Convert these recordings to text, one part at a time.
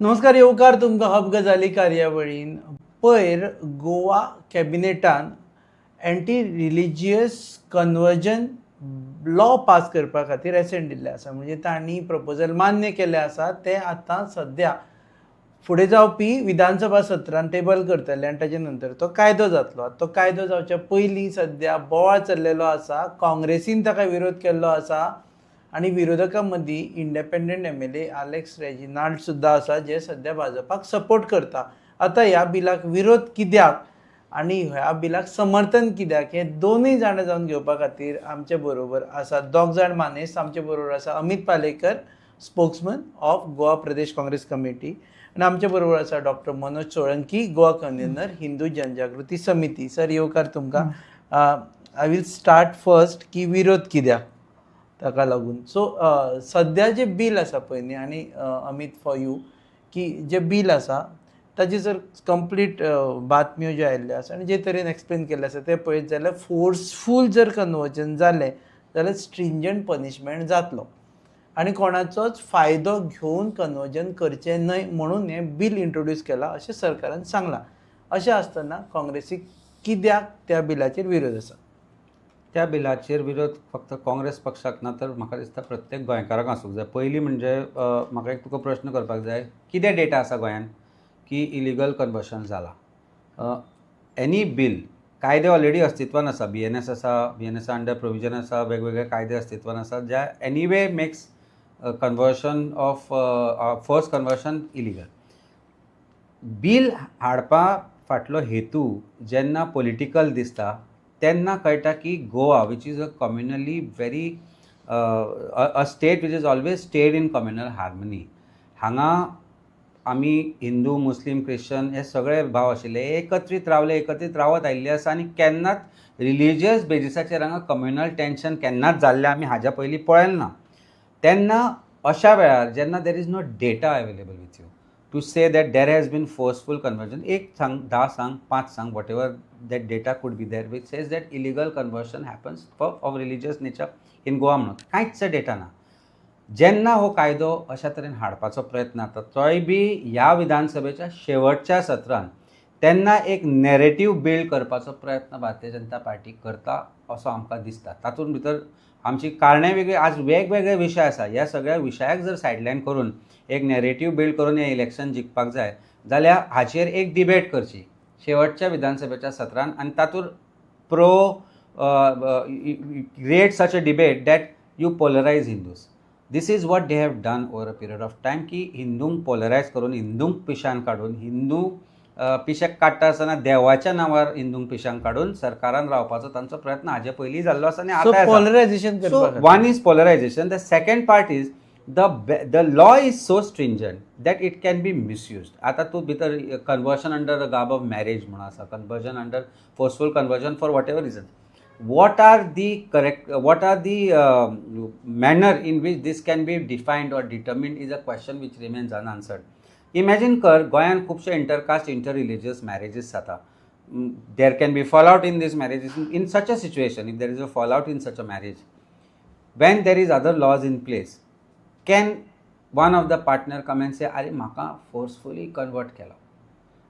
नमस्कार, येवकार तुमकां हब गजाली कार्यावळीन. पयर Goa कॅबिनेटान anti religious conversion law pass करपा खातीर एसेंट दिल्लें आसा. म्हणजे तांणी प्रपोजल मान्य केल्लें आसा. तें आतां सद्या फुडें जावपी विधानसभा सत्रान टेबल करतले आनी ताजे नंतर तो कायदो जातलो. तो कायदो जावच्या पयलीं सद्या बोवाळ चल्लेलो आसा. काँग्रेसीन ताका विरोध केल्लो आसा आनी विरोधकां मदीं इंडिपेंडंट एमएलए आलेक्स रेजिनाल्ड सुद्दां आसा, जे सद्या भाजपाक सपोर्ट करता. आतां ह्या बिलाक विरोध कित्याक आनी ह्या बिलाक समर्थन कित्याक हे दोनूय जाणा जावन घेवपा खातीर आमचे बरोबर आसा दोग जाण मानेस्त. आमचे बरोबर आसा Amit Palekar, spokesman of Goa Pradesh Congress committee, आनी आमचे बरोबर आसा डॉक्टर मनोज सोळंकी, गोवा कन्व्हिनर, हिंदू जनजागृती समिती. सर, येवकार तुमकां. I will start first की विरोध कित्याक ताका लागून. सो सद्या जें बील आसा पळय न्ही, आनी अमीत, फॉर you की जें बील आसा ताची जर कंप्लीट बातम्यो ज्यो आयिल्ल्यो आसा आनी जे तरेन एक्सप्लेन केल्लें आसा तें पळयत जाल्यार फोर्सफूल जर कन्वर्जन जालें जाल्यार स्ट्रिंजंट पनिशमेंट जातलो आनी कोणाचोच फायदो घेवन कन्वर्जन करचें न्हय म्हणून हें बील इंट्रोड्यूस केलां अशें सरकारान सांगलां. अशें आसतना काँग्रेसीक कित्याक त्या बिलाचेर विरोध आसा? त्या बिलाचेर विरोध फक्त काँग्रेस पक्षाक ना, तर म्हाका दिसता प्रत्येक गोंयकाराक आसूंक जाय. पयलीं म्हणजे म्हाका एक तुका प्रश्न करपाक जाय, कितें डेटा आसा गोंयांत की इलिगल कन्वर्शन जाला? एनी बील, कायदे ऑलरेडी अस्तित्वान आसा. बीएनएस आसा, बीएनएसा अंडर प्रोविजन आसा, वेगवेगळे कायदे अस्तित्वान आसा ज्या anyway makes conversion of forced conversion illegal. Bill हाडपा फाटलो हेतू जेन्ना पॉलिटिकल दिसता तेन्ना कळटा की Goa, which is a communally very a state which is always stayed in communal harmony, हांगा आमी हिंदू, मुस्लीम, क्रिश्चन हे सगळे भाव आशिल्ले, एकत्रीत रावले, एकत्रीत रावत आयिल्ले आसा आनी केन्नाच रिलिजियस बेजिसाचेर हांगा कम्युनल टेंशन केन्नाच जाल्लें आमी हाज्या पयलीं पळयलें ना. तेन्ना अशा वेळार जेन्ना there is no data available with you to say that there has been forceful conversion, एक सांग, 10 सांग, पांच सांग, whatever that data could be there which says that illegal conversion happens for of religious nature in Goa म्हणून कांयच data ना. जेन्ना हो कायदो अशा तरेन हाडपाचो प्रयत्न जाता, तोय बी ह्या विधानसभेच्या शेवटच्या सत्रान, तेन्ना एक नॅरेटीव बिल्ड करपाचो प्रयत्न भारतीय जनता पार्टी करता असो आमकां दिसता. तातूंत भितर आमची कारणां वेगळी, आज वेगवेगळे विशय आसा. ह्या सगळ्या विशयाक जर सायडलायन करून एक नॅरेटीव बिल्ड करून हें इलेक्शन जिखपाक जाय जाल्यार हाचेर एक डिबेट करची शेवटच्या विधानसभेच्या सत्रान आनी तातूंत create such a debate that you polarize Hindus. This is what they have done over a period of time, की हिंदूंक पोलरायज करून, हिंदूंक पिशान काडून, हिंदू पिशेक काडटा आसतना देवाच्या नांवार हिंदूंक पिशान काडून सरकारान रावपाचो तांचो प्रयत्न हाजे पयलीं जाल्लो आसा आनी सो आतां आसा. पोलरायझेशन So करपा खातीर. one is polarization. The second part is the law is so stringent that it can be misused. आता तूं भितर conversion under the garb of marriage म्हणून आसा, conversion under forceful conversion for whatever reason. What are the manner in which this can be defined or determined is a question which remains unanswered. Imagine कर, गोंयांत खुबशे intercaste, inter religious मॅरेजीस जाता. There can be fallout in these marriages. In such a situation, if there is a fallout in such a marriage, when there is other laws in place, can one of the partner come and say, "अरे, म्हाका forcefully convert केलो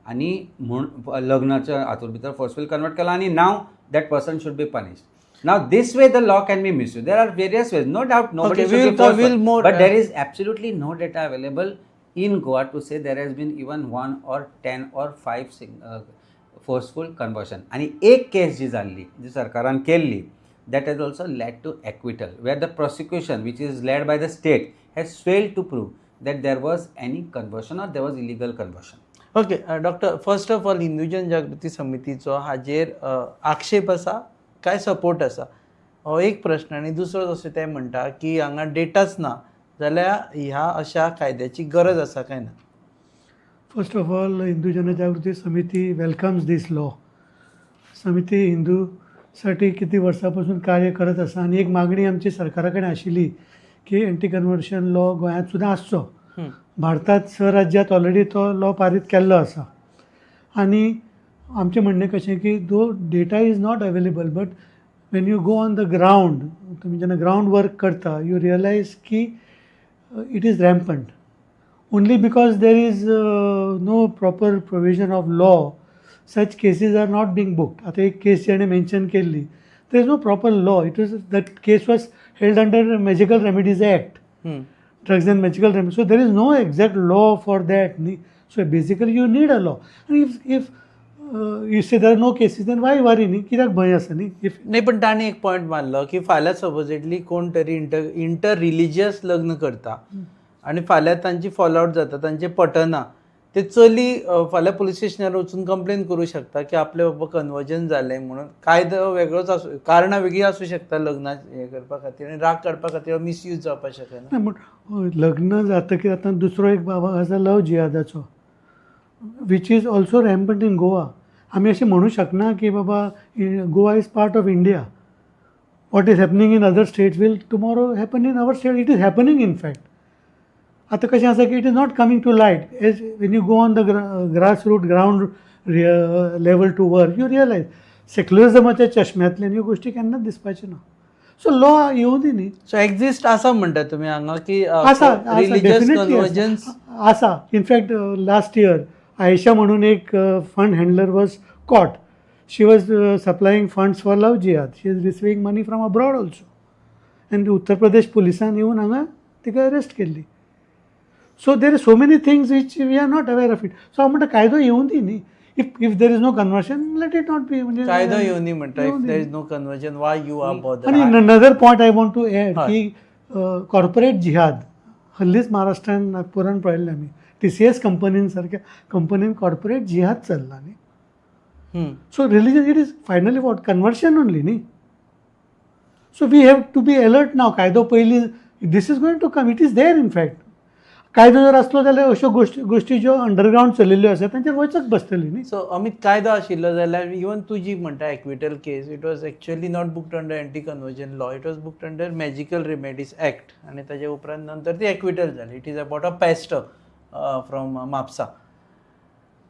आनी म्हूण लग्नाच्या हातूंत भितर forcefully convert केलो आनी now that person should be punished"? Now this way the law can be misused. There are various ways, no doubt. Nobody Okay, should we be will forceful, we'll more, but there is absolutely no data available in Goa to say there has been even one or 10 or 5 forceful conversion. आणि एक केस जी जाल्ली, जी सरकारान केल्ली, that has also led to acquittal, where the prosecution, which is led by the state, has failed to prove that there was any conversion or there was illegal conversion. Okay doctor, first of all, Hindu Janjagruti समितीचो हाजेर आक्षेप आसा काय support आसा, हो एक प्रश्न. आनी दुसरो, जशें ते म्हणटा की हांगा डेटाच ना जाल्यार ह्या अशा कायद्याची गरज आसा काय ना? First of all, Hindu Janjagruti Samiti welcomes this law. समिती हिंदूसाठी किती वर्सां कार्य करत आसा आनी एक मागणी आमची सरकारा कडेन आशिल्ली की एंटी कन्वर्शन लॉ गोंयांत सुद्दां आसचो. भारतांत स राज्यांत ऑलरेडी तो लॉ पारीत केल्लो आसा आनी आमचें म्हणणें कशें की though data is not available, but when you go on the ground, तुमी जेन्ना ग्रावंड वर्क करता, you realise की it is rampant. Only because there is no proper provision of law, such cases are not being booked. आतां एक केस जेणे mention केल्ली, there is no proper law. It was that case was held under Magical Remedies Act, Drugs and Magical Remedies. So there is no exact law for that न्ही. So basically you need a law. आनी if you say there are no cases, then why worry न्ही? कित्याक भंय आसा न्ही if नाही, पण ताणें एक पॉयंट मारलो की फाल्यां सपोजेटली कोण तरी इंटर रिलिजियस लग्न करता आनी फाल्यां तांची फॉल आवट जाता, तांचे पटना, ते चली फाल्यां पुलीस स्टेशनार वचून कंप्लेन करूं शकता की आपले बाबा कन्वर्जन जालें म्हणून. कायदो वेगळोच आसूं, कारणां वेगळीं आसूं शकता लग्ना हें करपा खातीर आनी राग काडपा खातीर मिसयूज जावपाक शकना. ना, पूण लग्न जातकीर आतां दुसरो एक बाबा आसा love जिहादाचो, which is also rampant in Goa. आमी अशें म्हणू शकना की बाबा Goa is part of India. What is happening in other states will tomorrow happen in our state. It is happening, in fact. आतां कशें आसा की it is not coming to light. As when you go on the grass root, ground level to work, you realize सेक्युलरिजमाच्या चश्म्यांतल्यान ह्यो गोश्टी केन्नाच दिसपाच्यो ना. So law येवं दी न्ही. सो एक्झिस्ट आसा म्हणटा तुमी हांगा की आसा. Religious definitely convergence? आसा. In fact last year Ayesha म्हणून एक fund handler was caught. She was supplying funds for love jihad. She is receiving money from abroad also, and Uttar Pradesh पुलिसान येवन हांगा तिका अरेस्ट केल्ली. So there is so many things which we are not aware of it. So हांव म्हणटा, कायदो येवं दी न्ही. If there is no conversion, let it not be. म्हणजे कायदो येवनी म्हणटा. If येवं दी. There is no conversion, why you are bother? आणि another point I want to add हय. की कॉर्पोरेट जिहाद हल्लीच महाराष्ट्रान नागपुरान पळयल्लें आमी. टीसीएस कंपनीन सारक्या कंपनीन कॉर्पोरेट जिहाद चल्ला न्ही. So religion, it is finally what? Conversion only न्ही. So we have to be alert now. कायदो पयलीं, this is going to come. It is there, in fact. कायदो जर आसलो जाल्यार अश्यो गोश्टी ज्यो अंडरग्रावंड चलिल्ल्यो आसा तांचेर वचक बसतली न्ही. सो अमित, कायदो आशिल्लो जाल्यार इवन तुजी म्हणटा acquittal case, it was actually not booked under anti conversion law, it was booked under Magical Remedies Act आनी ताजे उपरांत नंतर ती एक्विटल जाली. It is about a pastor from Mapusa.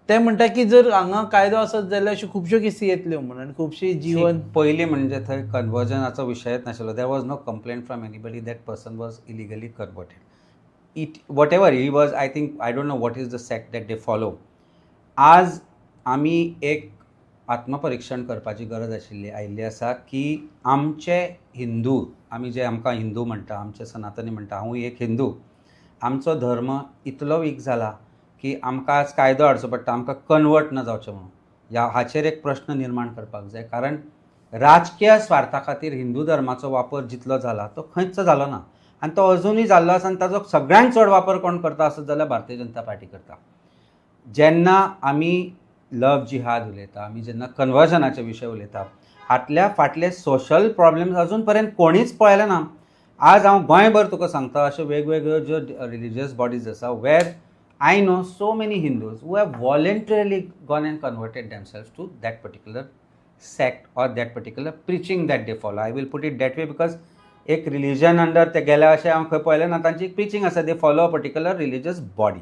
ते म्हणटा की जर हांगा कायदो आसत जाल्यार अश्यो खुबश्यो केसी येतल्यो म्हणून आनी खुबशी जिवन पयलीं म्हणजे थंय कन्वर्जनाचो विशयच नाशिल्लो. There was no complaint from anybody that person was illegally converted. It whatever he was, I think, I don't know what is the sect that they follow. आज आमी एक आत्मपरिक्षण करपाची गरज आशिल्ली आयिल्ली आसा की आमचे हिंदू, आमी जे आमकां हिंदू म्हणटा, आमचे सनातनी म्हणटा, हांवूय एक हिंदू, आमचो धर्म इतलो वीक जाला की आमकां आज कायदो हाडचो पडटा आमकां कन्वर्ट न जावचें म्हणून. ह्या हाचेर एक प्रश्न निर्माण करपाक जाय, कारण राजकीय स्वार्था खातीर हिंदू धर्माचो वापर जितलो जाला तो खंयच जालो ना आनी तो अजुनूय जाल्लो आसा. आनी ताजो सगळ्यांत चड वापर कोण करता आसत जाल्यार भारतीय जनता पार्टी करता. जेन्ना आमी लव जिहाद उलयता, आमी जेन्ना कन्वर्जनाचे विशय उलयता, हातल्या फाटले सोशल प्रॉब्लम्स अजून पर्यंत कोणीच पळयले ना. आज हांव गोंयभर तुका सांगता, अश्यो वेगवेगळ्यो ज्यो रिलिजियस बॉडीज आसा, where I know so many Hindus who have voluntarily gone and converted themselves to that particular sect or that particular preaching that they follow. I will put it that way because एक religion under ते गेल्या अशें हांव खंय पळयलें ना. तांची एक प्रिचींग आसा, they follow a particular religious body.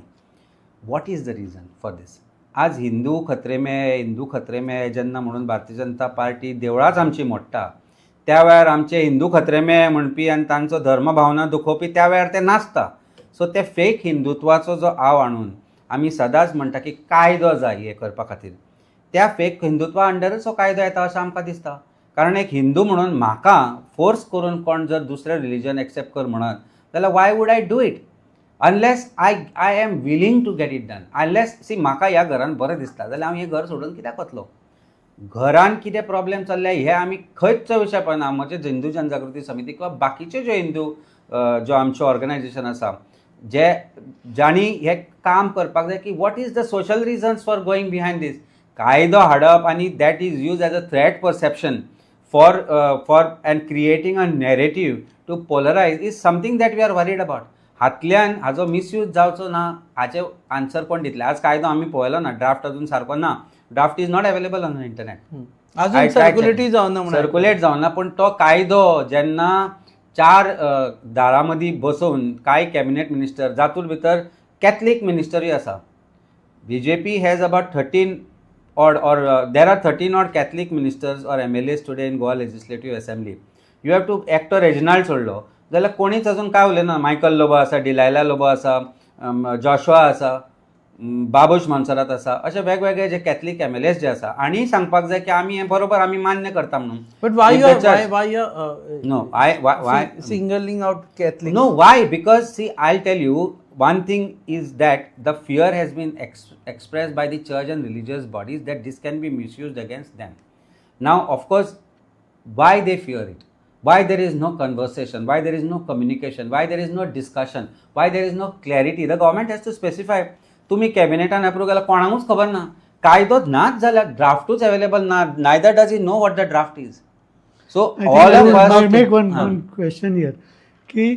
What is the reason for this? आज हिंदू खतरे में, हिंदू खतरे में जेन्ना म्हणून भारतीय जनता पार्टी देवळांच आमची मोडटा, त्या वेळार आमचे हिंदू खतरे में म्हणपी आनी तांचो धर्म भावना दुखोवपी त्या वेळार ते नाचता. सो ते फेक हिंदुत्वाचो जो आव आणून आमी सदांच म्हणटा की कायदो जाय हें करपा खातीर, त्या फेक हिंदुत्वा अंडरच हो कायदो येता अशें आमकां दिसता. कारण एक हिंदू म्हणून म्हाका फोर्स करून कोण जर दुसरें रिलिजन एक्सेप्ट कर म्हणत जाल्यार why would I do it unless I am willing to get it done? Unless, see, म्हाका ह्या घरान बरें दिसता जाल्यार हांव हें घर सोडून कित्याक वतलो? घरान कितें प्रॉब्लेम चल्ल्या हे आमी खंयच विशय पळयना. म्हणजे हिंदू जनजागृती समिती किंवा बाकीचे ज्यो हिंदू ज्यो आमच्यो ऑर्गनायझेशन आसा, जे जांणी हें काम करपाक जाय की what is the social reasons for going behind this कायदो हाडप आनी that is use as a threat perception for and creating a narrative to polarize is something that we are worried about. हातल्यान हाजो मिसयूज जावचो ना हाचें answer कोण दितले? आज कायदो आमी पळयलो ना, ड्राफ्ट अजून सारको ना. Draft is not available on internet. अजून सर्क्युलेटूय जावना म्हणून. सर्क्युलेट जावना, पूण तो कायदो जेन्ना चार दारां मदीं बसोवन कांय कॅबिनेट मिनिस्टर, जातूंत भितर कॅथलीक मिनिस्टरूय आसा, BJP has about 13 odd or there are 13 odd Catholic ministers or MLAs today in Goa Legislative Assembly. You have to, एकटो रेजिनाल्ड सोडलो जाल्यार कोणीच अजून काय उलयना. मायकल लोबो आसा, डिलायला लोबो आसा. जॉशवा आसा, बाबूश मोन्सेरात आसा, अशे वेगवेगळे जे कॅथलीक एमएलएस जे आसा आनी सांगपाक जाय की आमी हें बरोबर आमी मान्य करता म्हणून. But why If you the church- why you No, I why singling out Catholic? No, why? Because see, I'll tell you one thing is that the fear has been expressed by the church and religious bodies that this can be misused against them. Now, of course, why they fear it? Why there is no conversation? Why there is no communication? Why there is no discussion? Why there is no clarity? The government has to specify. तुम्ही कॅबिनेटान approve केला, कोणाकूच खबर ना, कायदो नाच जाल्यार ड्राफ्टूच available ना. Neither does he know what the draft is, so I think all I of will us make one question here की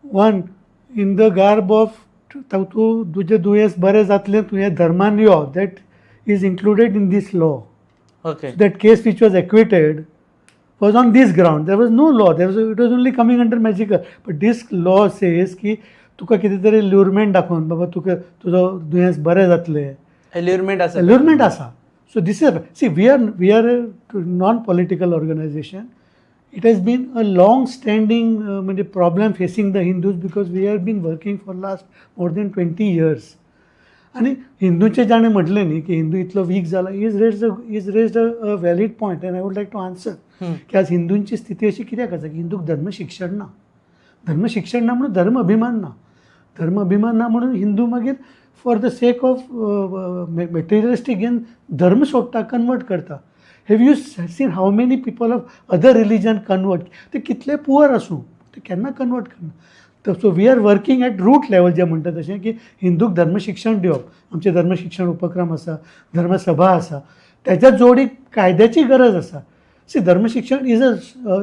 one in the garb of तूं तुजें दुयेंस बरें जातलें, तुवें धर्मान यो, that is included in this law. Okay That case which was acquitted was on this ground. There was no law. There was it was only coming under magical. But this law says की तुका कितें तरी ल्युरमेंट दाखोवन बाबा तुका तुजो दुयेंस बरें जातलें. एल्युरमेंट आसा. Allurement आसा. So this is, see, we are a non political organization. It has been a long standing म्हणजे problem facing the Hindus because we have been working for last more than 20 years. आनी हिंदूचे जाणें म्हटलें न्ही की हिंदू इतलो week जाला, he's raised a valid point and I would like to answer की आज हिंदूंची स्थिती अशी कित्याक आसा की हिंदूक धर्म शिक्षण ना, धर्म शिक्षण ना म्हणून धर्म अभिमान ना, धर्म अभिमान ना म्हणून हिंदू मागीर for the sake of materialistic gain धर्म सोडटा, कन्वर्ट करता. Have you seen how many people of other religion convert? ते कितले पुअर आसूं, ते केन्ना कन्वर्ट करना. So we are working at root level जे म्हणटा तशें की हिंदूक धर्म शिक्षण दिवप. आमचे धर्म शिक्षण उपक्रम आसा, धर्मसभा आसा, त्याच्या जोडीक कायद्याची गरज आसा. सी, धर्म शिक्षण is a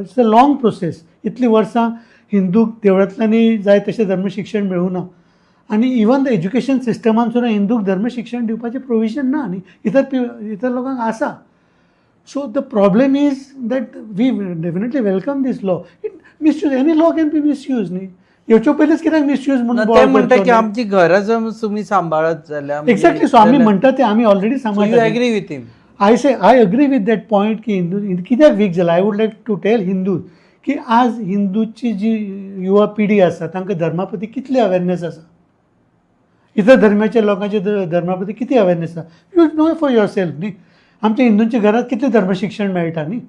it's a long process. इतलीं वर्सां हिंदूक देवळांतल्यानय जाय तशें धर्म शिक्षण मेळूं ना आनी इवन the education सिस्टमान सुद्दां हिंदूक धर्म शिक्षण दिवपाचें प्रोविजन ना न्ही, इतर लोकांक आसा. So the problem is that we definitely welcome this law. It misuse, any law can be misuse न्ही. येवचे पयलींच कित्याक मिसयूज म्हणून ते म्हणटा की आमची घरां जर तुमी सांबाळत जाल्यार. एक्झॅक्टली. सो आमी म्हणटा ते आमी ऑलरेडी you सांबाळटा. Agree with him? I say I agree with that point की हिंदू कित्याक वीक जाला. I would like to tell Hindu की आज हिंदूची जी युवा पिढी आसा तांकां धर्मा प्रती कितली अवेरनेस आसा, इतर धर्माच्या लोकांचे धर्मा प्रती किती अवेरनेस आसा, you know for yourself न्ही. आमच्या हिंदूंच्या घरात कितलें धर्म शिक्षण मेळटा न्ही.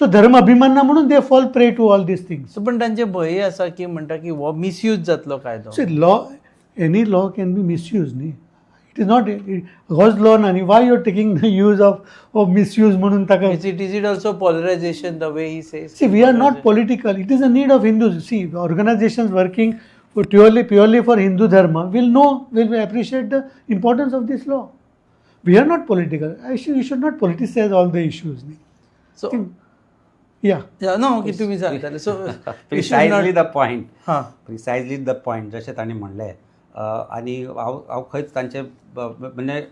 सो धर्म अभिमान ना म्हणून they fall prey to all these things. So पण तांचे भंय आसा की म्हणटा की हो मिसयूज जातलो कायदो. See, law, any law can be misuse न्ही. It is not होच लॉ ना न्ही. Why you are taking the use of misuse म्हणून ताका Is it also polarization, the way he says? See, we are not political. It is a need of Hindus. See, organizations working for purely for Hindu dharma will know, will appreciate the importance of this law. We are not political. We should not politicize all the issues. So Yeah. No की तुम्ही सांगताले so precisely the point. हां. Precisely the point, जशें तांणी म्हणलें आनी हांव खंयच तांचे म्हणजे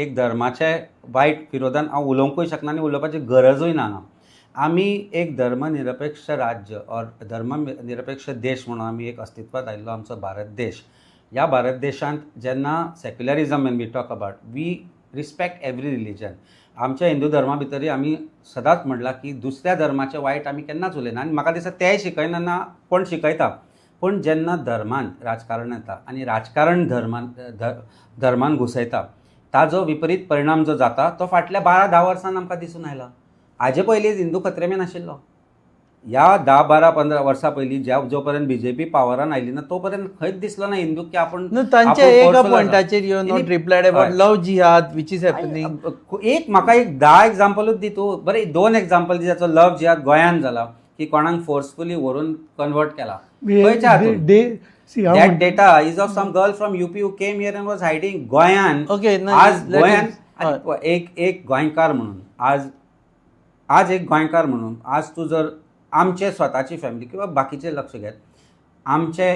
एक धर्माचे वायट विरोधान हांव उलोवंकूय शकना आनी उलोवपाची गरजूय ना हांगा. आमी एक धर्मनिरपेक्ष राज्य ऑर धर्मनिरपेक्ष देश म्हणून आमी एक अस्तित्वात आयिल्लो आमचो भारत देश. ह्या भारत देशांत जेन्ना secularism, when we talk about, we respect every religion. आमच्या हिंदू धर्मा भितरूय आमी सदांच म्हणलां की दुसऱ्या धर्माचें वायट आमी केन्नाच उलयना आनी म्हाका दिसता तेंय शिकयना ना कोण शिकयता. पूण जेन्ना धर्मान राजकारण येता आनी राजकारण धर्मान घुसयता, ताजो विपरीत परिणाम जो जाता तो फाटल्या 12-10 वर्सान आमकां दिसून आयला. हाजे पयलीं हिंदू खतरे में नाशिल्लो. ह्या 10, 12, 15 वर्सां पयलीं ज्या जो पर्यंत बीजेपी पावरान आयली ना तो पर्यंत खंयच दिसलो ना हिंदू की आपूण न्हू, तांच्या आपूण एका forceful आसा. पॉयंटाचेर you not replied about love jihad which is happening. एक म्हाका एक 10 एग्जाम्पलूच दी तूं. बरें, दोन एग्जाम्पल दी जाचो लव जिहाद गोंयान जाला की कोणाक फोर्सफुली व्हरून कन्वर्ट केला खंयच्या हातून. They see how That data is of some girl from UP who came here and was hiding. गोंयान Okay, no, आज let गोंयान एक एक गोंयकार म्हणून आज आज एक गोंयकार म्हणून आज तूं जर आमचे स्वताची फॅमिली किंवा बाकीचे लक्ष घेत, आमचे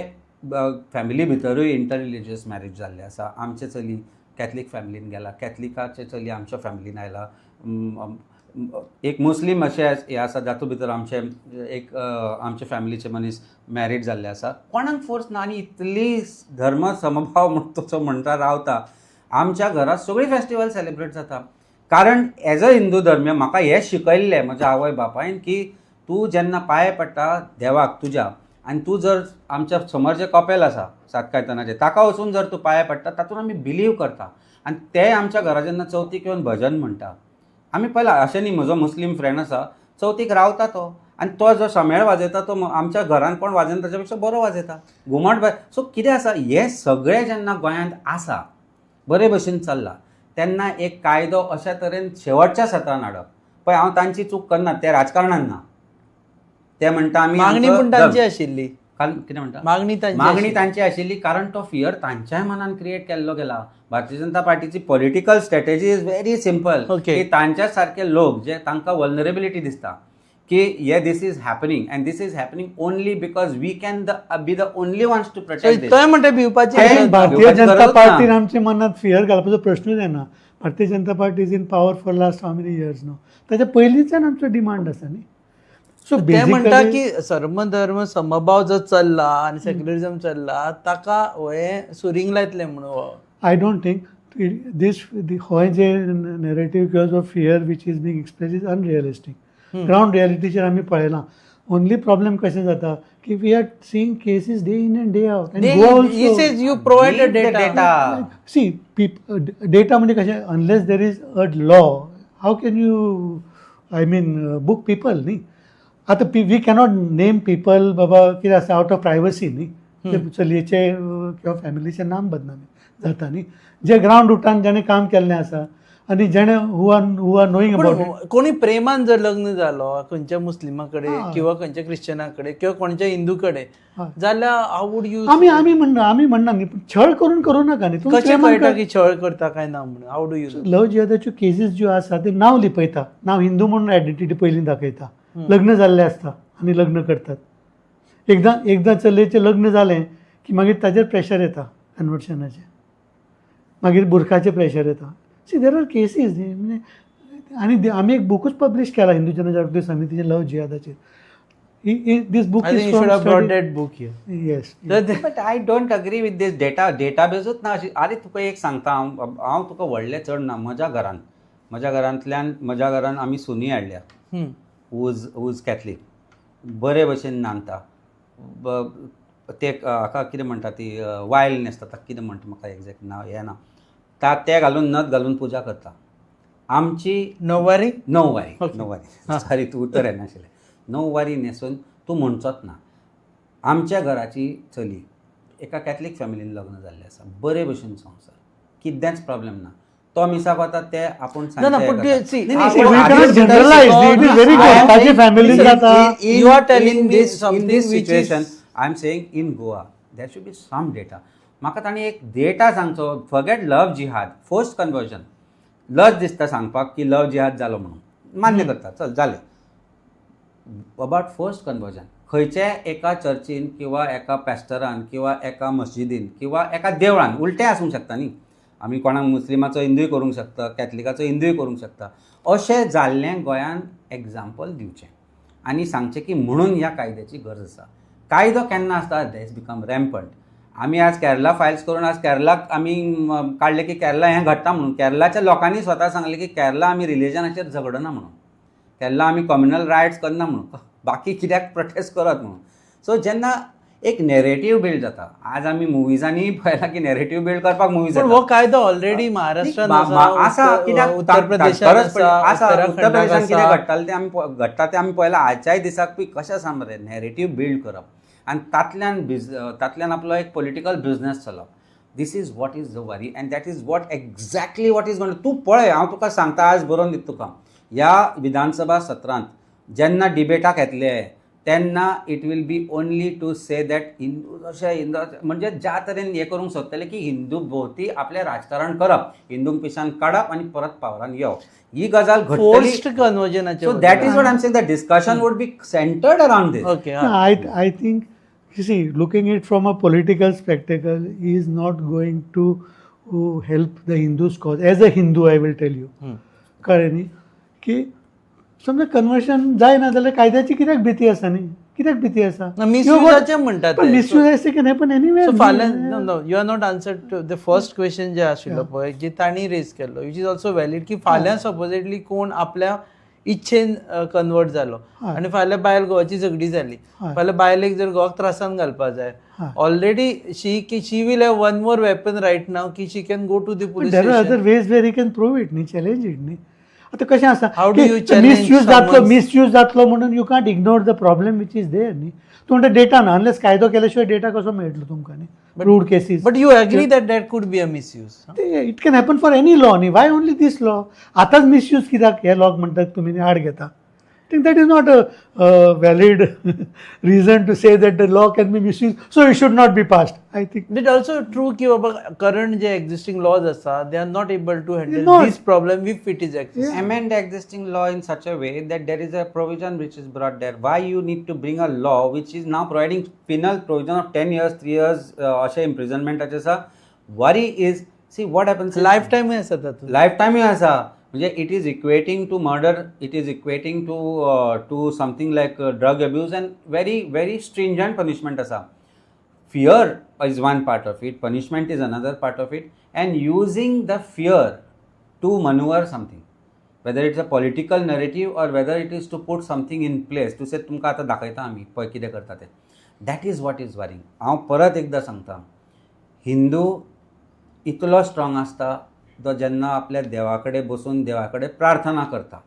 फॅमिली भितरूय इंटर रिलिजियस मॅरेज जाल्ले आसा. आमचे चली कॅथलीक फॅमिलीन गेला, कॅथलिकाचे चली आमच्या फॅमिलीन आयला. एक मुस्लीम अशें हें आसा जातूंत भितर आमचे एक आमचे फॅमिलीचे मनीस मॅरीड जाल्ले आसा. कोणाक फोर्स ना आनी इतली धर्म समभाव म्हण तसो म्हणटा रावता. आमच्या घरात सगळीं फेस्टिवल सेलिब्रेट जाता, कारण एज अ हिंदू धर्मीय म्हाका हें शिकयल्लें म्हज्या आवय बापायन की तूं जेन्ना पांय पडटा देवाक तुज्या आनी तूं जर आमच्या समोर जें कपेल आसा सात कायतानाचें ताका वचून जर तूं पांये पडटा तातूंत आमी बिलीव करता आनी ते आमच्या घरा जेन्ना चवथीक येवन भजन म्हणटा आमी पळयला. अशें न्ही, म्हजो मुस्लीम फ्रेंड आसा, चवथीक रावता तो आनी तो जो शमेळ वाजयता तो आमच्या घरान कोण वाजयना ताच्या पेक्षा बरो वाजयता घुमट. सो कितें आसा, हें सगळें जेन्ना गोंयांत आसा बरे भशेन चल्लां तेन्ना एक कायदो अशा तरेन शेवटच्या सत्रान हाडप. पळय, हांव तांची चूक करना, ते राजकारणान ना, ते म्हणटा आमी मागणी पूण तांची आशिल्ली. कारण कितें म्हणटा, मागणी मागणी तांची आशिल्ली, कारण तो फियर तांच्याय मनान क्रिएट केल्लो गेला. भारतीय जनता पार्टीची political strategy is very simple की तांच्या सारके लोक जे तांकां वल्नरेबिलिटी दिसता की हे this is happening and this is happening only because we can be the only ones to protect. थंय म्हणटा भिवपाची भारतीय जनता पार्टीन आमच्या मनात फियर घालपाचो प्रश्नूच येना. Bharatiya Janata Party is in power for last how many years न्हू, ताच्या पयलींच्यान आमचो डिमांड आसा न्ही. सो ते म्हणटा की सर्वधर्म समभाव जो चल्ला आनी सेक्युलरिझम चल्ला ताका हे सुरींग लायतले म्हणून. I don't think these हो जे नॅरेटीव किंवा जो fear which is being express is unrealistic. Ground रियालिटीचेर आमी पळयलां. ओनली प्रॉब्लेम कशें जाता की we are seeing cases day in and day out. You provide data. See data म्हणजे कशें, unless there is a law how can you I mean book people न्ही. आतां we cannot name people बाबा कितें आसा आवट ऑफ प्रायवसी न्ही, ते चलयेचे किंवा फॅमिलीचें नाम बदनामी जाता न्ही. जे ग्रावंड रुटान जेणे काम केल्लें आसा आनी जेणे who are knowing about it. कोणी प्रेमान जर लग्न जालो खंयच्या मुस्लिमा कडेन किंवा खंयच्या क्रिश्चना कडेन किंवा कोणच्या हिंदू कडेन जाल्यार how would you. आमी आमी म्हणना, आमी म्हणना न्ही, पूण छळ करून करूं नाका न्ही. कशें कळटा की छळ करता काय ना म्हणून, how do you. लव जिहादाच्यो केसीस ज्यो आसा त्यो नांव लिपयता, नांव हिंदू म्हणून आयडेंटिटी पयलीं दाखयता, लग्न जाल्लें आसता आनी लग्न करतात. एकदां एकदां चलयेचें लग्न जालें की मागीर ताजेर प्रेशर येता कन्वर्शनाचें, मागीर बुरखाचें प्रेशर येता. सी there are cases न्ही. म्हणजे आनी आमी एक बुकूच पब्लीश केला हिंदू जनजागृती समितीचे love जिहादाचेर. This book is from that book. Yes, but I don't agree with this data. डेटाबेजूच ना अशी. आरे तुका एक सांगता हांव, हांव तुका व्हडलें चड ना, म्हज्या घरान म्हज्या घरान आमी सुनी हाडल्या who is Catholic, बरे भशेन नांदता. ते हाका कितें म्हणटा ती वायल न्हेसता, ताका कितें म्हणटा म्हाका एग्जॅक्ट नांव हें ना, ते घालून नथ घालून पुजा करता. आमची णववारी णववारी णववारी सॉरी तूं उतर येनाशिल्लें, णववारी न्हेसून तूं म्हणचोच ना. आमच्या घराची चली एका कॅथलीक फॅमिलीन लग्न जाल्लें आसा, बरे भशेन संवसार, कितेंच प्रॉब्लेम ना. तो मिसाक वता ते आपूण situation. I am saying in Goa there should be some data. म्हाका तांणी एक डेटा सांगचो. फॉरगेट लव जिहाद, फोर्स्ड कन्वर्जन, लज दिसता सांगपाक की लव जिहाद जालो म्हणून, मान्य करता, चल जालें. अबाउट फोर्स्ड कन्वर्जन, खंयच्याय एका चर्चीन किंवा एका पॅस्टरान किंवा एका मस्जिदीन किंवा एका देवळान, उलटें आसूंक शकता न्ही, आमी कोणाक मुस्लिमाचो हिंदूय करूंक शकता, कॅथलिकाचो हिंदूय करूंक शकता, अशें जाल्लें गोंयान एग्जाम्पल दिवचें आनी सांगचें की म्हणून ह्या कायद्याची गरज आसा. कायदो केन्ना आसता, that's become rampant. आमी आज केरला फायल्स करून आज केरलाक आमी काडलें की केरला हें घडटा म्हणून, केरलाच्या लोकांनी स्वता सांगलें की केरला आमी रिलिजनाचेर झगडना म्हणून, केरला आमी कम्युनल रायट्स करना म्हणून, बाकी कित्याक प्रोटेस्ट करत म्हणून. सो जेन्ना एक नॅरेटीव बिल्ड जाता, आज आमी मुवीजांनी पळयलां की नॅरेटीव बिल्ड करपाक मुवीज. हो कायदो ऑलरेडी महाराष्ट्रान आसा, कित्याक उत्तर प्रदेशांत आसा, उत्तर प्रदेशांत कितें घडटालें तें आमी घडटा तें आमी पळयलां. आजच्याय दिसाक पळय कशें आसा मरे नॅरेटीव बिल्ड करप आनी तातल्यान तातल्यान आपलो एक पॉलिटिकल बिजनेस चलोवप. This is what is the worry and that is what exactly what is gonna. तूं पळय, हांव तुका सांगता, आज बरोवन दिता तुका, ह्या विधानसभा सत्रांत जेन्ना डिबेटाक येतले तेन्ना it will be only to say that Hindu अशें हिंदू म्हणजे ज्या तरेन हें करूंक सोदतले की हिंदू भोवती आपलें राजकारण करप, हिंदूंक पिशान काडप आनी परत पावरान येवप, ही गजाल घडटली. कन्वर्जनाचें. So that is what I am saying, the discussion would be centred around this. Okay, I think you see, looking it from a political spectacle is not going to help the Hindus cause. As a Hindu I will tell you, कळ्ळें न्ही की समजा conversion जायना जाल्यार कायद्याची कित्याक भीती आसा न्ही, कित्याक भीती आसा? मिसयूजाचें म्हणटात, पण मिसयूज आसा की नाही, पण एनीवे सो फाल्यां no you are not answer to the first question जे आशिल्लो पळय, जे तांणी रेज केल्लो, which is also valid, की फाल्यां सपोजेडली कोण आपल्या इच्छेन कन्वर्ट जालो आनी फाल्यां बायल घोवाची झगडी जाली, फाल्यां बायलेक जर घोवाक त्रासान घालपा जाय, already she will have one more weapon right now की she can go to the police. There are other ways where you can prove it न्ही, चॅलेंज it न्ही. आतां कशें आसा, How do you challenge misuse जातलो, someone's- misuse जातलो म्हणून you can't ignore the problem which is there न्ही. तूं म्हणटा डेटा ना, अनलेस कायदो केल्या शिवाय डेटा कसो मेळटलो तुमकां न्ही, proved cases. But you agree that that could be a misuse? It can happen for any law न्ही, वाय ओनली दीस लॉ? आतांच मिसयूज कित्याक हे लॉक म्हणटात तुमी आड घेता? Think that is not a valid reason to say that the law can be misused, so it should not be passed, I think. It also true की बाबा करंट जे एक्झिस्टिंग लॉज आसा, they are not able to handle Not. This problem if it is exist. Amend the existing law in such a way that there is a provision which is brought there. Why you need to bring a law which is now providing penal provision of 10 years, 3 years अशें imprisonment आसा? Worry is, see what happens is- life टायमय आसा तातूंत. Life टायमूय आसा, म्हणजे it is equating to murder, it is equating to something like drug abuse and very very stringent punishment आसा. Fear is one part of it, punishment is another part of it, and using the fear to maneuver something, whether it's a political narrative or whether it is to put something in place to say तुमकां आतां दाखयता आमी पळय कितें करता तें, that is what is worrying. हांव परत एकदां सांगता, हिंदू इतलो स्ट्रॉंग आसता, तो जेन्ना आपल्या देवा कडेन बसून देवा कडेन प्रार्थना करता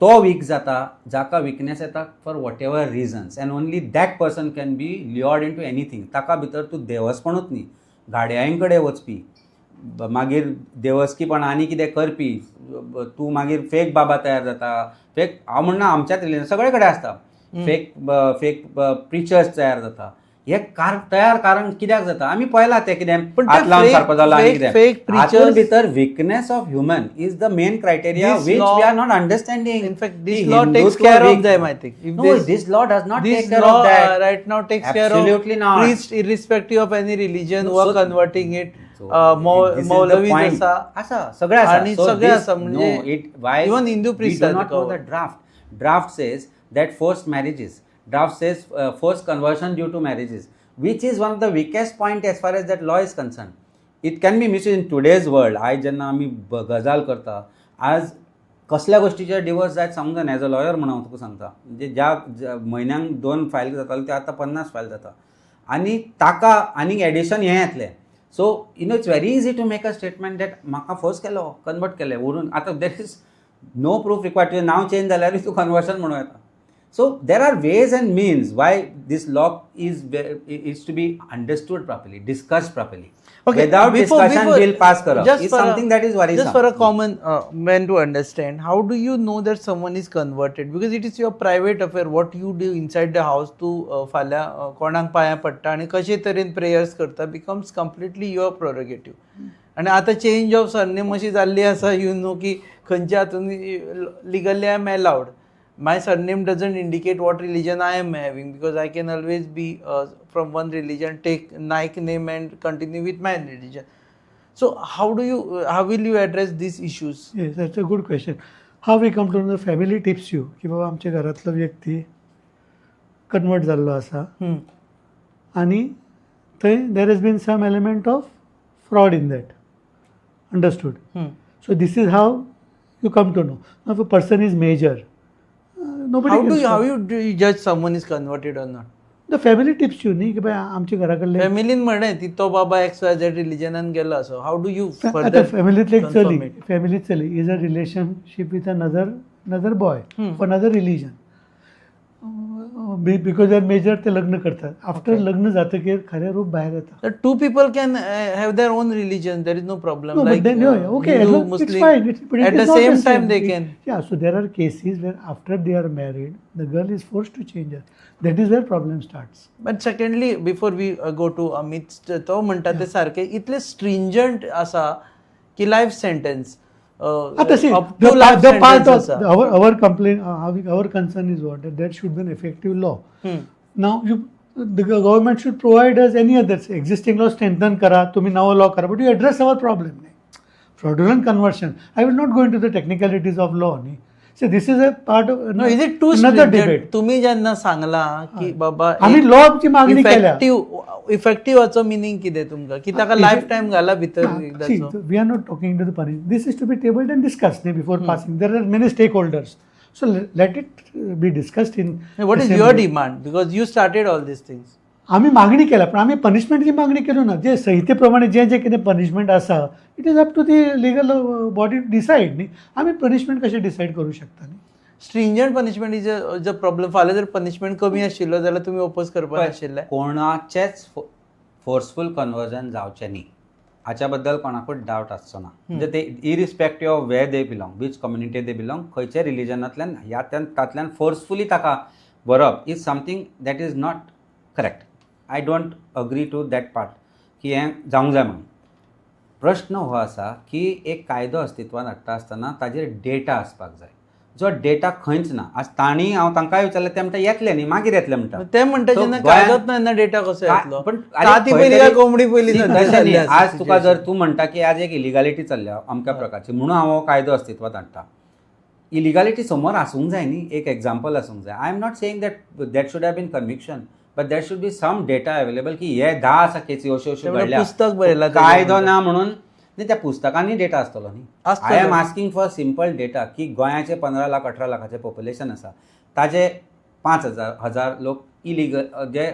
तो वीक जाता, जाका विकनेस येता for whatever reasons, and only that person can be lured into anything. ताका भितर तूं देवस्पणूच न्ही, घाडयां कडेन वचपी, मागीर देवस्कीपण आनी कितें करपी, तूं मागीर फेक बाबा तयार जाता. फेक हांव म्हणना, आमच्याच रिलीजन सगळे कडेन आसता, फेक फेक प्रिचर्स तयार जाता. हे कार तयार कारण कित्याक जाता आमी पळयलां, तें कितें पण हात लावन सारको जालो आनी कितें fake preachers- भितर weakness of human is the main criteria This which law- we are not understanding. In fact, this law takes care of them, I think. If No, this law does not this take care law, of that. Right now takes care of Absolutely not. Priest irrespective of any religion No, who are so- converting it. So, this is the मौलवीज point. आसा. आसा, सगळें आसा. आणि So सगळें this- आसा म्हणजे no, it, why even Hindu we priests do are not know the covered. draft. Draft says that forced marriages. Draft says forced conversion due to marriages, which is one of the weakest point as far as that law is concerned. It can be misused in today's world. आयज जेन्ना आमी गजाल करता, आज कसल्या गोश्टीचेर divorce जायत सांगूंक जायना. एज अ लॉयर म्हणून हांव तुका सांगता, म्हणजे ज्या म्हयन्यांक 2 फायल जाताले ते आतां 50 फायल जाता, आनी ताका आनीक एडिशन हें येतलें. So you know it's very easy to make a statement that म्हाका फोर्स केलो, कन्वर्ट केलें उरून. आतां there is no proof required, तुजें नांव चेंज जाल्यारूय तूं कन्वर्शन म्हणूं येता. So there are ways and means why this law is to be understood properly, discussed properly. Okay, Without discussion, bill pass करप just is for something that is worrisome. Just for a common man to understand, how do you know that someone is converted? Because it is your private affair, what you do inside the house. तूं फाल्यां कोणाक पांयां पडटा आनी कशे तरेन prayers करता becomes completely your prerogative. आनी आतां चेंज ऑफ सरनेम अशी जाल्ली आसा, you know की खंयच्या हातून legally I am allowed. My surname doesn't indicate what religion I am having, because I can always be from one religion, take Naik name and continue with my religion. So how will you address these issues? Yes, that's a good question. How we come to know, the family tips you की बाबा आमच्या घरातलो व्यक्ती convert जाल्लो आसा आनी थंय there has been some element of fraud in that, understood? So this is how you come to know. Now, if a person is major, nobody How can do you, stop. How you do you judge someone is converted or not? The family tips you न्ही की बाय आमच्या घरा कडले फॅमिलीन म्हणलें ती तो बाबा x Y Z रिलिजनान गेलो असो, how do you आता फर्दर फॅमिलीतली एक चली, फॅमिलीत चली is a relationship with another boy of another religion, because are major ते लग्न करतात. आफ्टर लग्न जातकीर खरें रूप भायर येता. Two people can have their own religion, there is no problem. No, but then, yeah, okay, as Hindu, long, it's Muslim, fine. But it at is the not same time they can. Yeah, so there are cases where after they are married, the girl is forced to change her. That is where problem starts. But secondly, before we go to Amit, तो म्हणटा ते सारखे इतले स्ट्रिंजंट आसा की life sentence आता see, up the, to life the part sentence of आसा. our complaint, our concern is what? That there should be an effective law. Now, the government should provide us any other existing law strengthen करा, तुम्ही नवो law करा, but you address our problem. नाही. Fraudulent conversion. I will not go into the technicalities of law. नाही. So this is a part of No, is it too another stringent? debate. तुम्ही जेन्ना सांगला की बाबा आमी लॉची मागणी केल्या. इफेक्टिव्ह, इफेक्टिव्हाचो मिनींग कितें तुमकां, की ताका लायफ टायम घाला भितर See, एकदाचो? We are not talking to the punishment. This is to be tabled and discussed before passing. There are many stakeholders. So let it be discussed in What is your assembly. demand? Because you started all these things. आम्ही मागणी केल्या, पण आम्ही पनिशमेंटची मागणी केलो ना. जे संहितेप्रमाणे जे जे कितें punishment आसा, it is up to the legal body to decide न्ही. आमी पनिशमेंट कशें डिसायड करूं शकता न्ही? Stringent punishment is a problem. फाल्यां जर पनिशमेंट कमी आशिल्लो जाल्यार तुमी ओपोज करपा नाशिल्ले? कोणाचेच फोर्सफूल कन्वर्जन जावचें न्ही हाच्या बद्दल कोणाकूच डावट आसचो ना. म्हणजे ते irrespective of where they belong, which community they belong, खंयच्या रिलिजनांतल्यान ह्या तांतल्यान फोर्सफुली ताका व्हरप is something that is not correct. I don't agree to that part की हें जावंक जाय म्हणून. प्रश्न हो आसा की एक कायदो अस्तित्वान हाडटा आसतना ताजेर डेटा आसपाक जाय, जो डेटा खंयच ना. आज तांणी हांव तांकांय विचारलें, ते म्हणटा येतले न्ही, मागीर येतले म्हणटा. ते म्हणटा So, जेन्ना गोंयांत कायदोच ना तेन्ना डेटा कसो येतलो? पण काती पयली काय कोंबडी पयली? तशें न्ही. आज तुका जर तूं म्हणटा की आज एक इलिगालिटी चल्ल्या अमक्या प्रकारची म्हणून हांव हो कायदो अस्तित्वात हाडटा, इलिगालिटी समोर आसूंक जाय न्ही, एक एग्जाम्पल आसूंक जाय. I am not saying that that should have been conviction, but there should be some data available की हे 10 आसा केसी अश्यो अश्यो घडल्या, पुस्तक बरयलां तेजेर. कायदो ना म्हणून न्ही. त्या पुस्तकांनी डेटा आसतलो न्ही. आसतलो. I am asking for simple data की गोंयाचे 15 लाख 18 लाखाचें पॉप्युलेशन आसा, ताजे 5,000 हजार लोक इलिगल जे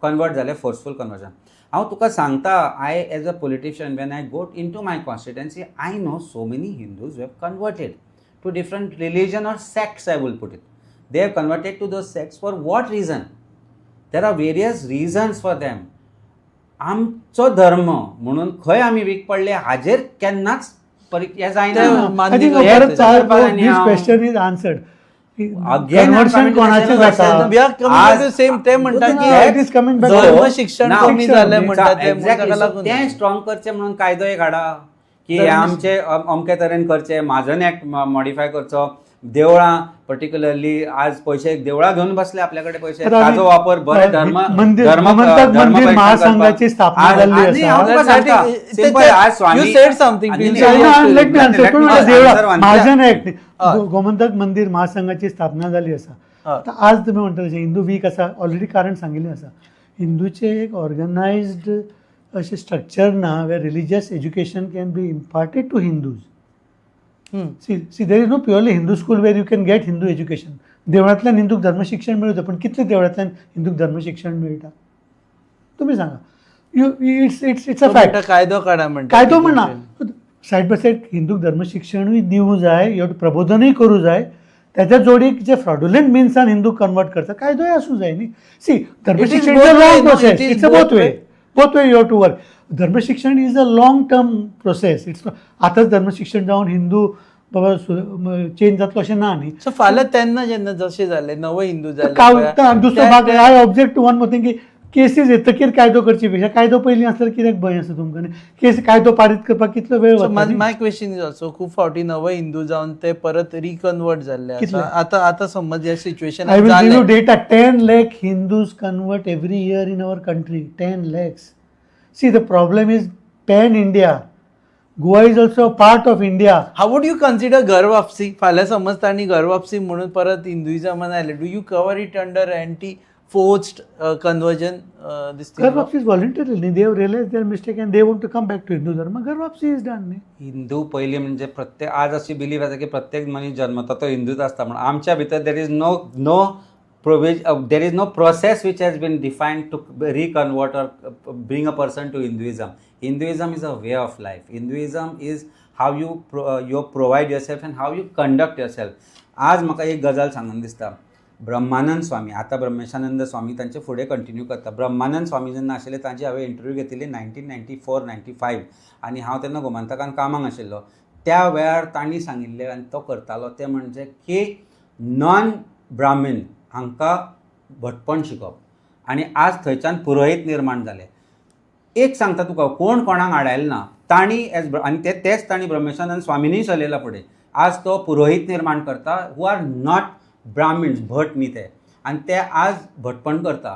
कन्वर्ट जाले, फोर्सफूल कन्वर्जन. हांव तुका सांगता, I as a politician, when I go into my constituency, I know so many Hindus have converted to different religion or sects. I will put it, they have converted to those sects for what reason? There are various reasons for them. आमचो धर्म म्हणून खंय आमी week पडले हाजेर केन्नाच हें जायना. ते मान्य I think करता. परत चार करपाक आनी this हांव- question is answered. Again, I'm conversion coming to the कोणाचें same जाता? question. We are coming to the same. ते म्हणटा की It is coming back. धर्म शिक्षण ना, कमी जालें म्हणटा ते, म्हणून Exactly. ताका So, लागून तें स्ट्रॉंग करचें म्हणून कायदो एक हाडा की हे धर्म आमचे अमके तरेन करचे, म्हाजन एक्ट मॉडिफाय करचो. देवळां पर्टिक्युलरली आज पयशे देवळां घेवन बसले आपल्या कडेन पयशे, तर आमी- ताजो वापर बरे धर्म मंदिर- धर्म गोमंतक धर्म मंदिर परीक्षण महासंघाची करपाक. स्थापना आज- जाल्ली आज- आसा. हांव तुका सांगता, simple, आज स्वामी You said something. आनी- Please. Let me answer. Let पण me म्हणल्यार answer देवळां one. Mahajan act हय. गोमंतक मंदिर महासंघाची स्थापना जाली आसा. हय. आतां आज तुमी म्हणटा तशें हिंदू वीक आसा, ऑलरेडी कारण सांगिल्लें आसा. हिंदूचें एक ऑर्गनायज्ड अशें स्ट्रक्चर ना where religious education can be imparted to Hindus. See, there is no purely Hindu school where you can get Hindu education. देवळांतल्यान हिंदूक धर्मशिक्षण मेळटा, पण कितले देवळांतल्यान हिंदूक धर्मशिक्षण मेळटा तुमी सांगा. You it's it's it's a तो फॅक्ट. म्हणटा कायदो काडा म्हणटा. कायदो म्हणना, सायड बाय सायड हिंदूक धर्मशिक्षणूय दिवूं जाय, ह्यो प्रबोधनूय करूं जाय. त्याच्या जोडीक जे फ्रॉड्युलंट मिन्सान हिंदू कन्वर्ट करता, कायदोय आसूं जाय न्ही. सी, धर्मशिक्षण both is a way, long no? Process. It is it's a both both way, way. Both way you have to work. धर्मशिक्षण is a long term process. It's आतांच धर्मशिक्षण जावन हिंदू बाबा चेंज जातलो अशें ना न्ही. सो फाल्यां तेन्ना जेन्ना जशें जालें, नवे हिंदू जाले काव पळय, आनी दुसरो भाग, I object to one more thing की केसीस येतकीर कायदो करचे पेक्षा कायदो पयलीं आसल्यार कित्याक भंय आसा तुमकां न्ही? केस कायदो पारीत करपाक कितलो वेळ सो वता न्ही? My question is also, खूब फावटी नवे हिंदू जावन ते परत रिकन्वर्ट जाल्ले आसा. कितले? आतां आतां समज ह्या situation I will give you data. 10 lakh Hindus convert every year in our country. 10 lakhs. See, the problem is pan India. Goa is also a part of India. How would you consider घर वापसी? फाल्यां समज तांणी घर वापसी म्हणून परत हिंदुइजमान आयले, do you cover it under anti forced conversion this Ghar Wapsi is voluntarily. They have realized their mistake and they want to come back to Hindu Dharma. Ghar Wapsi is done. न्ही? हिंदू पयलीं म्हणजे प्रत्येक आज अशी belief आसा की प्रत्येक मनीस जन्मता तो हिंदूच आसता म्हणून. आमच्या भितर there is no there is no process which has been defined to reconvert or bring a person to Hinduism. Hinduism is a way of life. Hinduism is how you provide yourself and how you conduct yourself. आज म्हाका एक गजाल सांगून दिसता, ब्रह्मानंद स्वामी, आतां ब्रह्मेशानंद स्वामी तांचे फुडें continue करता. ब्रह्मानंद स्वामी जेन्ना आशिल्ले तांची हांवें इंटरव्यू घेतिल्ली 1994-95 आनी हांव तेन्ना गोमंतकान कामाक आशिल्लो. त्या वेळार तांणी सांगिल्लें आनी तो करतालो तें म्हणजे की नॉन ब्राह्मीण हांकां भटपण शिकोवप आनी आज थंयच्यान पुरोहीत निर्माण जाले. एक सांगता तुका, कोण कोणाक आडायलें ना तांणी एज आनी ते तेच तांणी ब्रह्मेशानंद स्वामीनी चलयला फुडें. आज तो पुरोहीत निर्माण करता who are not Brahmins, भट न्ही ते, आनी ते आज भटपण करता.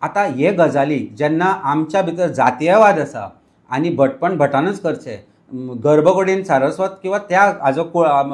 आतां हे गजाली जेन्ना आमच्या भितर जातीयवाद आसा आनी भटपण भटानूच करचें, गर्भकुडीन सारस्वत किंवा त्या हाजो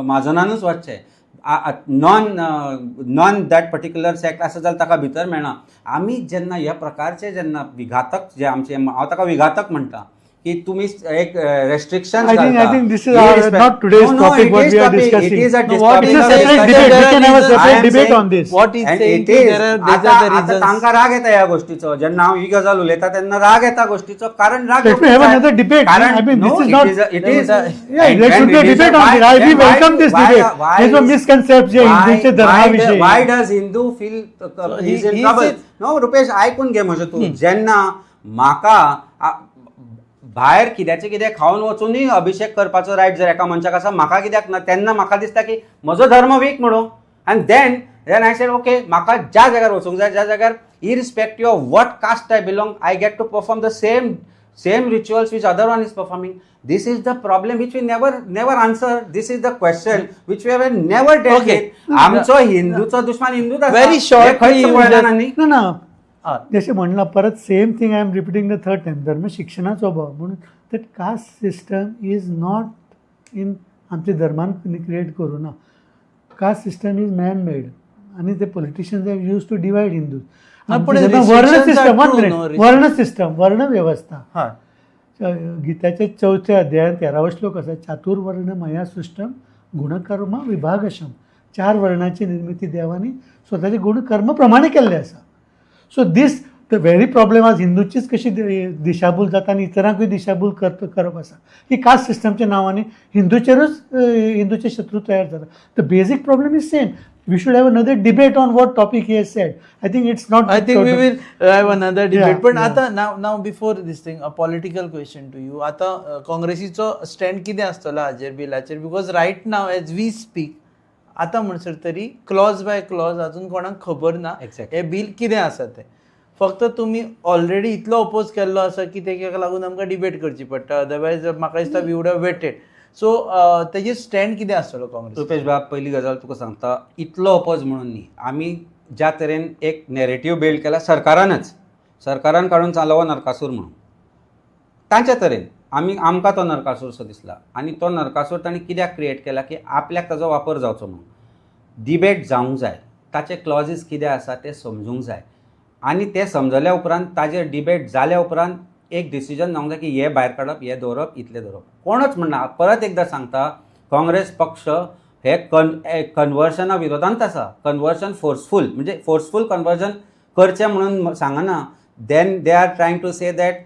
म्हाजनानूच वचचें, Non that particular sect आसा जाल्यार ताका भितर मेळना. आमी जेन्ना ह्या प्रकारचे जेन्ना विघातक जे आमचे, हांव ताका विघातक म्हणटा की तुमी एक restriction. I think this is not today's topic what we are discussing. It is a It's a separate debate. We can have a separate debate on this. What is saying there are आता आता तांकां राग येता ह्या गोष्टीचो. जेन्ना हांव ही गजाल उलयता तेन्ना राग येता गोष्टीचो. कारण राग Let me have another debate. कारण I mean, this no, is not. It is Yeah, there should be a debate on it. I we welcome this debate. There's a misconception J हिंदूचे धर्माविषयी. Why does Hindu feel is in trouble? No Rupesh, आयकून घे म्हजें तूं. जेन्ना म्हाका भायर कित्याचें कितें खावन वचूनय अभिषेक करपाचो रायट जर एका मनशाक आसा, म्हाका कित्याक ना? तेन्ना म्हाका दिसता की म्हजो धर्म वीक म्हणून. आनी then I said okay, म्हाका ज्या जाग्यार वचूंक जाय ज्या जाग्यार irrespective of what caste I belong, I get to perform the same rituals which other one is performing. This is the problem which we never answer. This is the question which we have never dealt with. आमचो हिंदूचो दुश्मन हिंदूच आसा. Very short. खंयच पळयना न्ही. ना ना, जशें म्हणलां परत same thing I am repeating the third time. धर्म शिक्षणाचो अभाव म्हणून that caste system is not in आमच्या धर्मान क्रिएट करूं ना. Caste system is man made आनी ते politicians have use to divide Hindus. वर्ण सिस्टम, वर्ण सिस्टम, वर्ण वेवस्था. गीताच्या चवथ्या अध्यायात 13वो श्लोक आसा, चातुर्वर्ण मया सृष्टम गुणकर्म विभागशम. चार वर्णाची निर्मिती देवानी स्वताचे गुणकर्म प्रमाणे केल्ले आसा. So this the very problem आज हिंदूचीच कशी दिशाभूल जाता आनी इतरांकूय दिशाभूल करप आसा की कास्ट सिस्टमच्या नांवांनी हिंदूचेरूच हिंदूचे शत्रू तयार जाता. The basic problem is same. We should have another debate on what topic he has said. I think it's not. I think we will have another debate. But आता now before this thing, a political question to you. आता काँग्रेसीचो stand कितें आसतलो हाजेर बिलाचेर? Because right now as we speak, आता म्हणसर तरी Claus by clause अजून कोणाक खबर ना हें बील कितें आसा तें. फक्त तुमी ऑलरेडी इतलो अपोज केल्लो आसा की तेका लागून आमकां डिबेट करची पडटा. अदरवायज म्हाका दिसता we would have waited. So तेजे स्टँड कितें आसतलो काँग्रेस? रुपेश बाब, पयली गजाल तुका सांगता, इतलो अपोज म्हणून न्ही. आमी ज्या तरेन एक नॅरेटीव बिल्ड केला सरकारान काडून सांगलो हो नरकासूर म्हणून, तांच्या तरेन आमी आमकां तो नरकासूर सो दिसला. आनी तो नरकासूर तांणी कित्याक क्रिएट केला की आपल्याक ताजो वापर जावचो म्हणून. डिबेट जावंक जाय, ताचे क्लॉजीस कितें आसा ते समजूंक जाय आनी ते समजल्या उपरांत ताजेर डिबेट जाल्या उपरांत एक डिसिजन जावंक जाय की हे भायर काडप, हे दवरप, इतलें दवरप. कोणच म्हणना. परत एकदां सांगता, काँग्रेस पक्ष हे कन्वर्शना विरोधांत आसा. कन्वर्शन फोर्सफूल, म्हणजे फोर्सफूल कन्वर्जन करचें म्हणून सांगना. Then they are trying to say that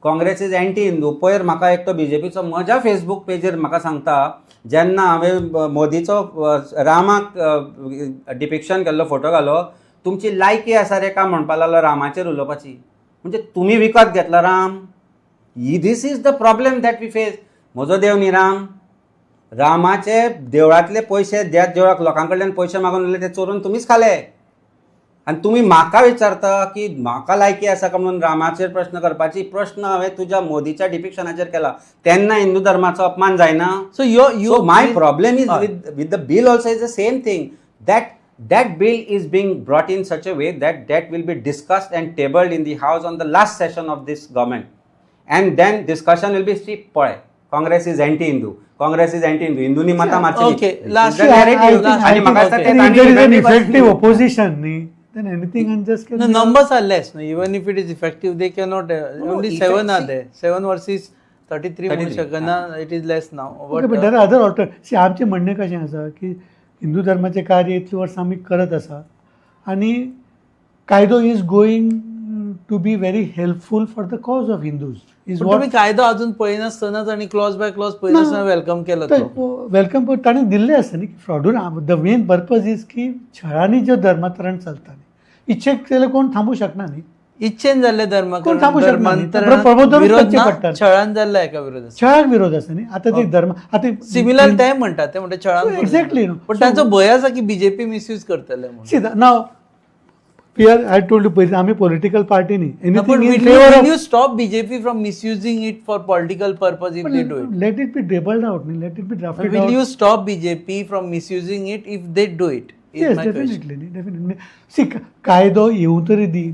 Congress is anti Hindu. पयर म्हाका एकटो बीजेपीचो म्हज्या फेसबूक पेजीर म्हाका सांगता, जेन्ना हांवें मोदीचो रामाक डिपिक्शन केल्लो फोटो घालो, तुमची लायकी आसा रे काय म्हणपाक लागलो रामाचेर उलोवपाची. म्हणजे तुमी विकत घेतला Ram. This is the problem that we face. म्हजो देव न्ही राम. रामाचे देवळांतले पयशे ज्या देवळाक लोकां कडल्यान पयशे मागून उरले ते चोरून तुमीच खाले. आनी तुमी म्हाका विचारता की म्हाका लायकी आसा काय म्हणून रामाचेर प्रश्न करपाची. प्रश्न हांवें तुज्या मोदीच्या डिपिक्शनाचेर केला तेन्ना हिंदू धर्माचो अपमान जायना. So yo so my problem is with the bill also is the same thing, that that bill is being brought in such a way that that will be discussed and tabled in the house on the last session of this government, and then discussion will be, see पळय Congress is anti Hindu, Congress is anti Hindu, हिंदूंनी मतां मारची. Okay, last आनी म्हाका दिसता ते तांणी There is an effective opposition न्ही, then anything and just can The numbers are less. No? Even if it is effective, they cannot. Only 7 are there. 7 versus 33 म्हणू शकना. It is less now. Okay, but there are other alternatives. See, आमचें म्हणणें कशें आसा की हिंदू धर्माचें कार्य इतलीं वर्सां आमी करत आसा आनी कायदो is going to be very helpful for the cause of Hindus. तुमी कायदो अजून पळयनासतनाच आनी क्लॉज बाय क्लॉज पळयनासतना welcome केलो. Welcome ताणें दिल्लें आसा न्ही फ्रॉडून. The main purpose is की छळांनी ज्यो धर्मांतरण चलता न्ही, इच्छेक जाल्यार कोण थांबू शकना न्ही. इच्छेन जाल्ले धर्म कोण थांबू शकना, छळान जाल्ले एका विरोध, छळाक विरोध आसा न्ही. आतां ते धर्म आतां सिमिलर ते म्हणटा, ते म्हणटा छळान एक्झॅक्टली. पण तांचो भंय आसा की बीजेपी मिसयूज करतले म्हणून. See now we are, I told you पयलीं आमी पॉलिटिकल पार्टी न्ही. Anything in favour of you stop BJP from misusing it for political purpose if they do it. Let it be tabled out न्ही, let it be drafted out. Will you stop BJP from misusing it if they do it? Yes, definitely definitely. See कायदो येवं तरी दी.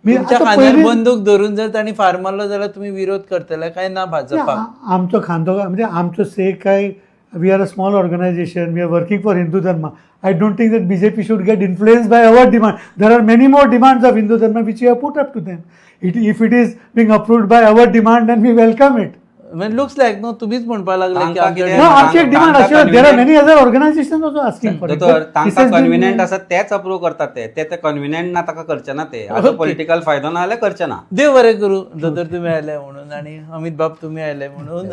तुमच्या खांद्यार बंदूक धरून जर तांणी फार मारलो जाल्यार तुमी विरोध करतले काय ना भाजपाक? आमचो खांदो म्हणजे आमचो से काय We are a small organization, we are working for Hindu Dharma. I don't think that BJP should get influenced by our demand. There are many more demands of Hindu Dharma which we have put up to them. If it is being approved by our demand, then we welcome it. Looks like न्हू तुमीच म्हणपाक लागले की तांकां आमच्या कितें- No, आमची एक डिमांड तांकां आशिल्ली. There are convenient- many other organizations also asking for it. दोतोर But this तांकां has been- convenient आसा तेच अप्रूव करतात ते ते ते कन्व्हिनियंट ना ताका करचे ना ते आतां Okay. Political फायदो ना जाल्यार करचे ना. देव बरें करूं दोतोर, तुमी आयले म्हणून आनी अमित बाब तुमी आयले म्हणून.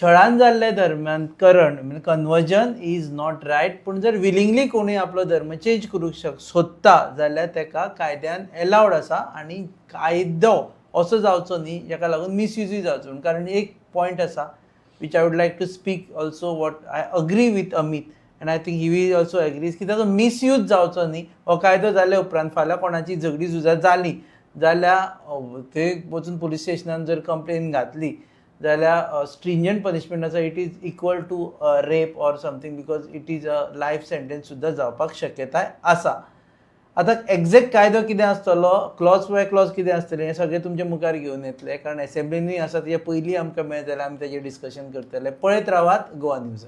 छळान जाल्लें धर्मांतरण म्हणजे कन्वर्जन is not right, पूण जर विलिंगली कोणूय आपलो धर्म चेंज करूंक सोदता जाल्यार ताका कायद्यान एलावड आसा आनी कायदो असो जावचो न्ही जाका लागून मिसयुजूय जावचो न्हू. कारण एक पॉयंट आसा which I would like to speak also, what I agree with Amit and I think he will also agrees की ताचो मिसयूज जावचो न्ही. हो कायदो जाल्या उपरांत फाल्यां कोणाची झगडी झुजां जालीं जाल्यार थंय वचून पुलीस स्टेशनान जर कंप्लेन घातली जाल्यार स्ट्रिंजंट पनिशमेंट आसा, it is equal to rape or something because it is a life sentence सुद्दां जावपाक शक्यताय आसा. आतां एग्जॅक्ट कायदो कितें आसतलो, क्लॉज बाय क्लॉज कितें आसतलें हें सगळें तुमच्या मुखार घेवन येतले, कारण एसेंब्लीनूय आसा, तेच्या पयलीं आमकां मेळत जाल्यार आमी ताजेर डिस्कशन करतले. पळयत रावात गोवा न्यूज.